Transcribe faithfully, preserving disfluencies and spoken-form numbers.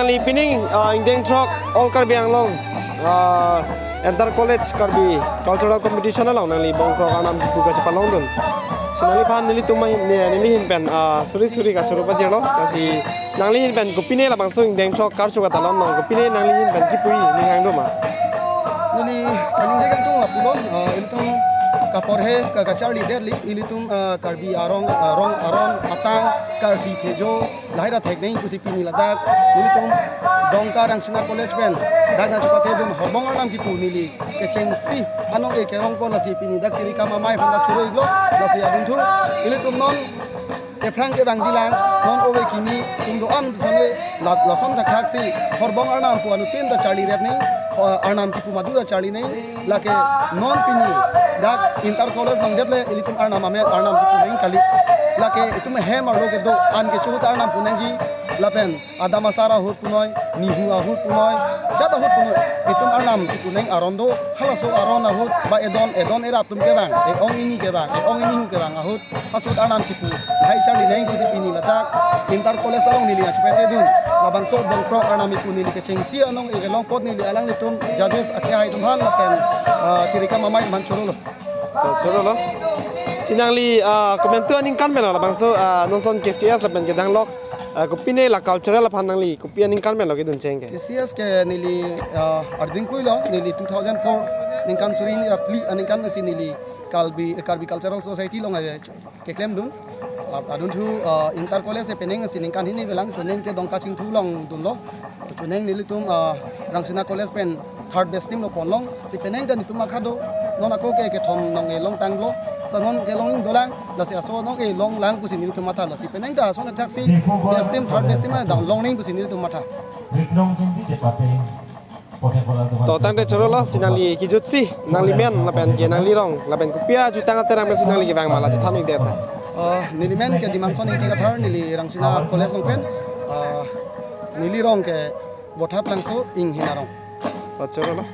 Nangli pining, ah, ingdeng throk All Karbi Anglong, ah, Inter College Karbi Cultural Competition along nangli bongkrok arnam kipu kachepalongdun. Si nangliphan nelitum ahin, ne, neli ahin pen, ah, suri suri kachoro pajirlo. Lasi nangli ahin pen kopine labangso ingdeng throk karcho katalon nong, kopine nangli ahin pen kipu ning hang do ma? Neli kaningje kangtung lapulo, ah, ilitum kaporhe ka kacharli detli, ilitum, ah, Karbi arong, ah, rong aron atang, Karbi phejo, lahai ra thek neng pusi pini ladak nelitum Dongka Rangsina College pen dak nangchepatedun horbong arnam kipu neli kechengsi anong-e kerongpo, lasi pini dak tirikam amei aphan ta choro-iklo. Lasi adunthu ilitum non ephrang kevangjilang, non ove kimi tum do-an bisame la-, lason thakthak si horbong arnam pu anuttin ta charli rep neng, ho-, arnam kipu madu ta charli neng, lake non pini dak Inter College nangdetle ilitum arnam amen arnam kipu neng kali. Lake itum hem arlo kedo-an kecho ahut arnam pu nangji, lapen adam asar ahut punoi, nihu ahut punoi, jat ahut punoi, itum arnam kipu neng aron do. Halaso aron ahut ba edon, edon erap atum kevang, e-ong ini kevang, e-ong inihu kevang ahut hasut arnam kipu lahai charli neng pusi pini ladak Inter College along neli nangchepatedun labangso bongkrok arnam kipu neli kechengsi anong-e kelong apot neli alanglitum judges akehai atum aphan lapen, ah, tirikam amei atum aphan chorolo. To, chorolo. Si nangli, ah, komantu aningkan pen labangso, ah, non ason K C S lapen kedanglok, ah, kopine la cultural aphan nangli kopi aningkan pen lo kedun cheng ke? K C S ke neli, ah, arding kluilo, neli two thousand four ningkan suri hini ra phli aningkan si neli Karbi, Karbi Cultural Society along, eh, keklemdun. Ah, adunthu, ah, Inter College si penang si ningkan hini avelang, chonang ke Dongka Chingthu along dunlo. Chonang nelitum, ah, Rangsina College pen third best team lo ponlong. Si penang ta netum akhado. Non ako ke kethom nong-e longtanglo. Sa non kelong dolang. Lasi aso nong-e longlang pusi nelitum matha. Lasi penang ta ason thakthak si best team, third best team ta long neng pusi nelitum matha. To tangte chorolo, si nangli kejutsi, nangli men lapen ke nangli rong lapen kopi ajutang aterang pensi nangli kevang ma la chethan-ik det. Ah, neli men ke Dimanson Ingti Kathar, neli Rangsina College along pen. Ah, neli rong ke Vothatlangso Inghina rong. To chorolo.